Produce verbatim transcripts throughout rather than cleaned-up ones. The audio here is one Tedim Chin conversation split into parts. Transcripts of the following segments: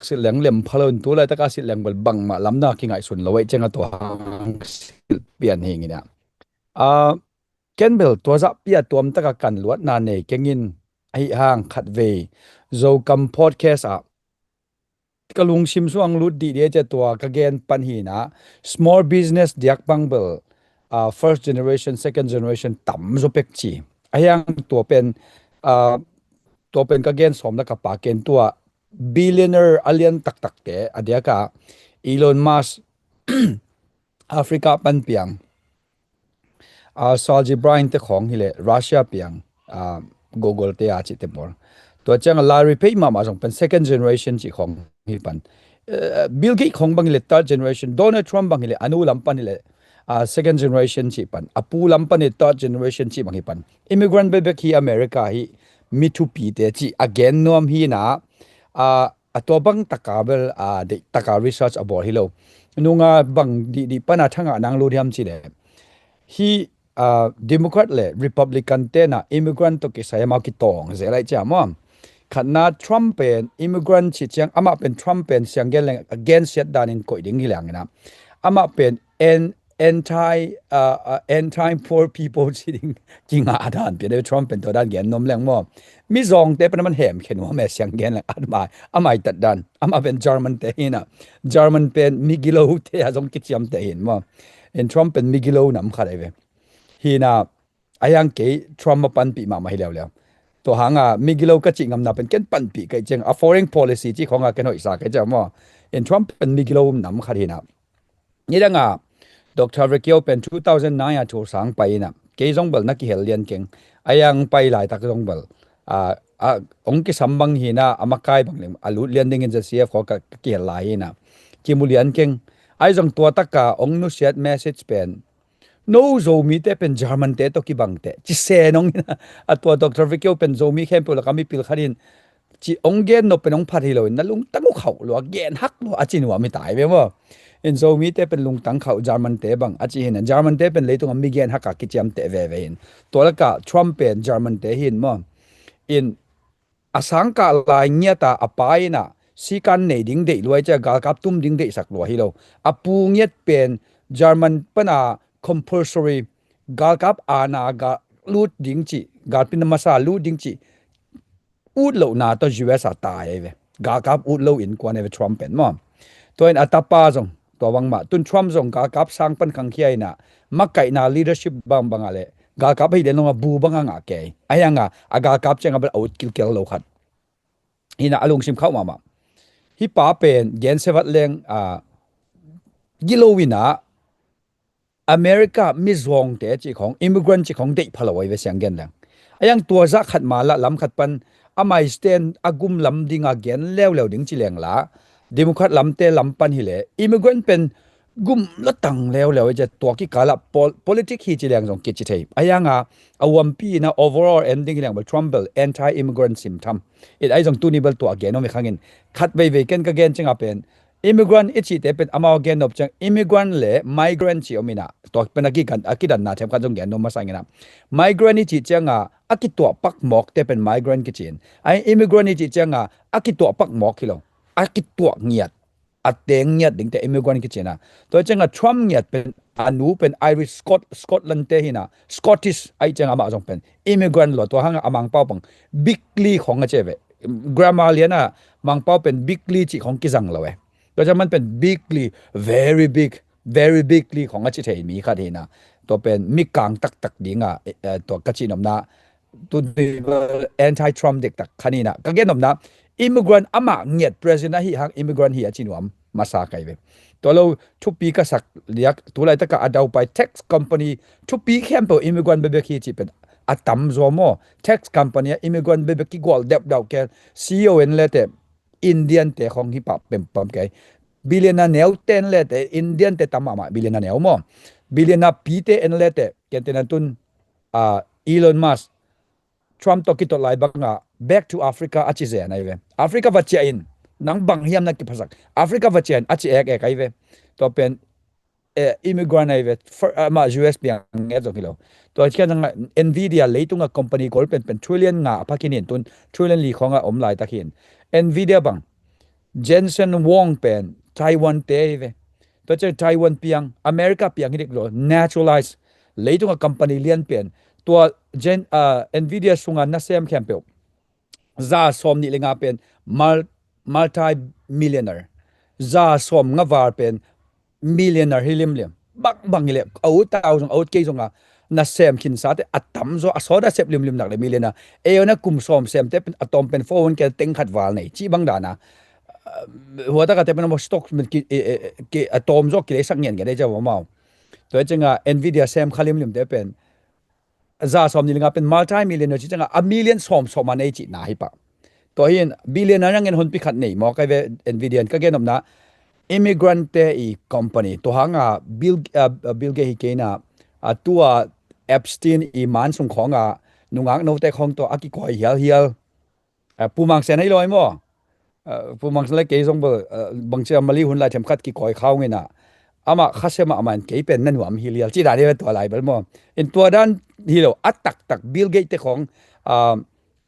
silh leng lem pha lo in, tu laitaka silh leng bel bangmah lamdang a kingaihsun lo ahih cianga tua hang silh pian hi ing ina. Ah, ken bel tua zahpi a tuamtaka kan luatna nei keng in, ahi hang khatvei Zokam podcast ah ka lungsim sungah lut dihdih a cia tua ka gen pan hi ina, small business diak bang bel, ah, first generation, second generation tam zaw pek ci. Ahi hang tua pen, ah, tua pen ka gen sawm laka pa ken tua billionaire a lian taktakte a diaka Elon Musk, Africa pan piang, ah, Sergey Brin te khawng hileh Russia piang, ah, Google te a cihte pawl. Tua cianga Larry Page mahmah zong pen second generation cih khawng hi pan. Eh, Bill Gates khawng bang hileh third generation, Donald Trump bang hileh a nu lam pan hileh, ah, second generation cih pan, a pu lam pan hileh third generation cih bang hi pan. Immigrant bekbek hi America hi, mi thupite cih a gen nuam hi ina, ah, a tua bang taka bel, ah, deih taka research a bawl hi lo. Nunga bang dihdih pana thangah nang lut hiam cileh, hih, ah, Democrat le Republican tena immigrant tawh kisai amau kitawng zel ahih cia maw. Khatna Trump pen immigrant cih ciang amah pen Trump pen siang gen leng a gensiat danin koih ding hi leng ina, amah pen an anti, ah, ah, anti poor people ci ding kingah dan pian, Trump pen tua dan gen nuam leng maw. Mizawngte pen a man hemkhia nuam e, siang gen leng, amah, amah i tat dan. Amah pen German te hi ina, German pen migilote a zong kiciamteh hi in maw. In Trump pen migilo nam khat ahi ve. Hi ina, ahi hang kei Trump a panpih mahmah hi leuleu. Tua hanga migilo ka cih ngamna pen ken panpih ka hih ciang, a foreign policy cih khawnga ken hoihsa ka hih ciang maw. In Trump pen migilo nam khat hi ina. Nidanga Doctor Vekio pen two thousand nine a thu sang pai ina, kei zong bel na kihel lian keng. Ahi hang pai laitak zong bel, ah, ah, hong kisam bang hi ina, a makai bang leng a lut lian dingin Z C F khawng ka, ka kihel lai hi ina, kimu lian keng. Ahi zong tua taka hong nusiat message pen, no Zomite pen German te tawh kibang teh ci se nong ina, a tua Doctor Vekio pen Zomi khempeuh laka mipil khat in, ci hong gen nop pen hong phat hi loin, na lungtang uh khauh lua, gen hak lua a ci nuam hi ta hi ve maw. In Zomite pen lungtang khauh, German te bang a ci hi ina, German te pen leitungah mi gen haka kiciamteh veve hi in. Tua laka Trump pen German te hi in maw. In a sangkah lai ngiata a pa ina sikan nei ding deih lua ahih cia, galkap tum ding deihsak lua hi lo. A pu ngiat pen German pana compulsory galkap ana ga lut ding cih, galpi na masa lut ding cih ut lohna tawh U S a tai ahi ve. Galkap ut lo innkuan ahi ve Trump pen maw. Tua in a tapa zong tua bangmah, tun Trump zong galkap sang pan khangkhia ina, makaihna leadership bangbangah le galkap ahi den longah bu bangah ngah kei. Ahi hanga a galkap ciangah bel a ut kilkel lo khat hi ina, a lungsim khauh mahmah. Hih pa pen gensia vat leng, ah, gilo ina America mizawngte cih khawng, immigrant cih khawng deih pha lo ahi ve, siang gen leng. Ahi hang tua zah khat mah lah lam khat pan amah i stand a gum lam dinga gen leuleu ding ci leng lah, Democrat lamte lam pan hileh immigrant pen gum lua tang leuleu ahi cia, tua kikalah pol-, politic hi ci leng zong kici thei. Ahi hanga a uampi ina overall en ding hi leng bel Trump bel anti-immigrant sim tham. It ahi zong tuni bel tua gen om hi khangin, khat veivei ken ka gen cianga pen immigrant i cihte pen amau a gen nop ciang, immigrant le migrant ci om ina, tua pen a kigan, a kidanna themkhat zong gen nuam masa ing ina. Migrant i cih cianga a kituah pak mawkte pen migrant kici in. Ahi, immigrant i cih cianga a kituah pak mawk hi lo, a kituah ngiat, a teng ngiat dingte immigrant kici ina. Tua cianga Trump ngiat pen a nu pen Irish, Scot-, Scotland te hi ina, Scottish ahi cianga amah zong pen immigrant lua. Tua hanga a Mangpau bang bigly khawng a ci ve. Grammar liana Mangpau pen bigly cih khawng kizang lo e. Tua ciang man pen bigly, very big, very bigly khawng a ci thei mi khat hi ina. Tua pen mikang taktak dinga, eh, eh, tua ka cihnopna, tu anti-Trump dektak khat hi ina. Ka gennopna, immigrant amah ngiat president ahi hang immigrant hi a ci nuam masa ka hi ve. Tua lo thupi ka sak liak, tu laitaka a daupai tax company thupi khempeuh immigrant bekbek hi cih pen a tam zaw maw. Tax company ah immigrant bekbek kigual depdauh ken, C E O en lete Indian te khawng hi pah pempam kei. Billionaire neu ten lete, Indian te tam mahmah, billionaire neu maw. Billionaire pite en lete, ken tena tun, ah, Elon Musk, Trump tawh kitot lai banga back to Africa a ci zen ahi ve. Africa va ciah in, nang bang hiam na kiphasak, Africa va ciah in a ci ekek ahi ve. Tua pen, eh, immigrant ahi ve. For, ah, amah U S piang nget zong hi lo. Tua ciang Nvidia leitunga company gol penpen trillion nga a pha khin in, tun trillion li khawnga om laitak hi in. Nvidia bang Jensen Huang pen Taiwan te hi ve. Tua ciang Taiwan piang, America piang hi dik lo, naturalize. Leitung a company lian pen. Tua Gen, uh, Nvidia sunga nasem khempeuh. Za sawm nih le nga pen mul-, multi-millionaire. Za sawm nga val pen millionaire hi limlim. Bangbang hi le, a ut tau zong, a ut kei zong a, nasem khinsa te a tamzaw, a sawt a sep limlim nak le millionaire. Ei na kum sawm sem te pen a tawm pen four hundred K teng khat val nei. Ci bang dana. Huatak a te pen a mo stock men ki, e, e, ki, a tawm zaw ki le sak ngen ngen ei ca mau. Tua ciang a Nvidia sem kha limlim te pen. Za sawm nih le nga pen multi-millionaire ci ciang a, a million sawm sawm a nei ci na hi pah. Tua hin billionaire nang en honpi khat nei maw, kai ve Nvidia ka gen omna immigrant te i company. Tua hang a Bill, uh, Bill Gates hi kei na, a tua Epstein i man sung khawng a nungak note khawng tua a kikawi hial hial. Uh, Pu Mang Sen hei lawi maw? Uh, Pu Mang Sen le kei zong bel, uh, bangcia mali hun lai them khat kikawi khawng ina. Ama khase mahmah in kei pen na nuam hi lial. Ci dan hi tua lai bel maw? In tua dan hi lo, a taktak Bill Gates te khawng, uh,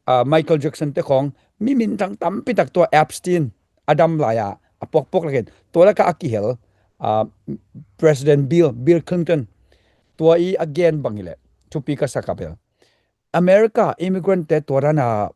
uh, Michael Jackson te khawng, mi minthang tampi tak tua Epstein a dam lai a, a puakpuak lakin. Tua laka a kihel, uh, President Bill, Bill Clinton. Tua i a gen bang hi le, thupi ka sak a bel. America immigrant te tua dan a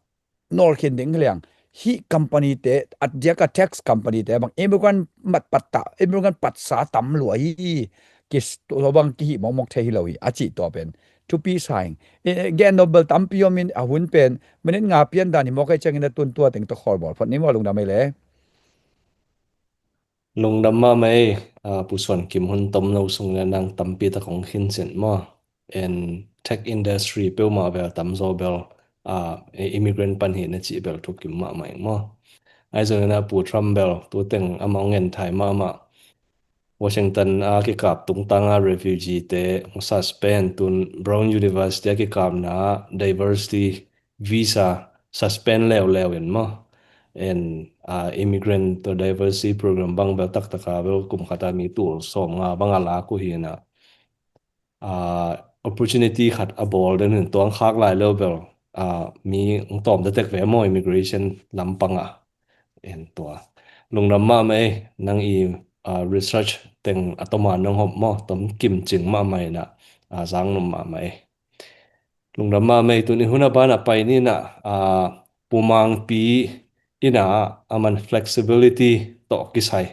nawl khin ding hi leng. Hih company te, a diak a tax company te bang immigrant mat patta, immigrant patsa tam lua hi. Kis tua bang kihi mokmok thei hi lo hi, a ci tua pen. Thupi sa ing. E, e, gen nobel tampi om in a hun pen. Minute nga pian dan hi mawk ei ciangin a tun tua teng tawh khawl bawl phot ni maw, lungdam ei le. Lungdam mahmah ei, ah, Pu Suan Kim, hun tom lo sung le nang tampi tak hong khin sin maw. En tech industry peuhmah bel tamzaw bel, ah, e, immigrant pan hi na cih bel thukim mahmah ing maw. Ahi zongin a Pu Trump bel tu teng amah hong en thai mahmah. Washington a kikap tungtang a refugee te hong suspend, tun Brown University a kikapna diversity visa suspend leuleu in maw. En, ah, immigrant to diversity program bang bel taktak a bel kum khat a mi tul sawm nga bang a lak uh hi na. Ah, opportunity khat a bawl den in tua hong khak lai leu bel, ah, mi hong tawm tek ve maw immigration lampang a. En tua. Lungdam mahmah ei, nang i, ah, research teng a tom a nong hawm maw, tom kim cing mahmah ina, ah, zang nuam mahmah ei. Lungdam mahmah ei, tun i hun a ban a pai ni na, ah, Pu Mangpi ina, aman flexibility tawh kisai.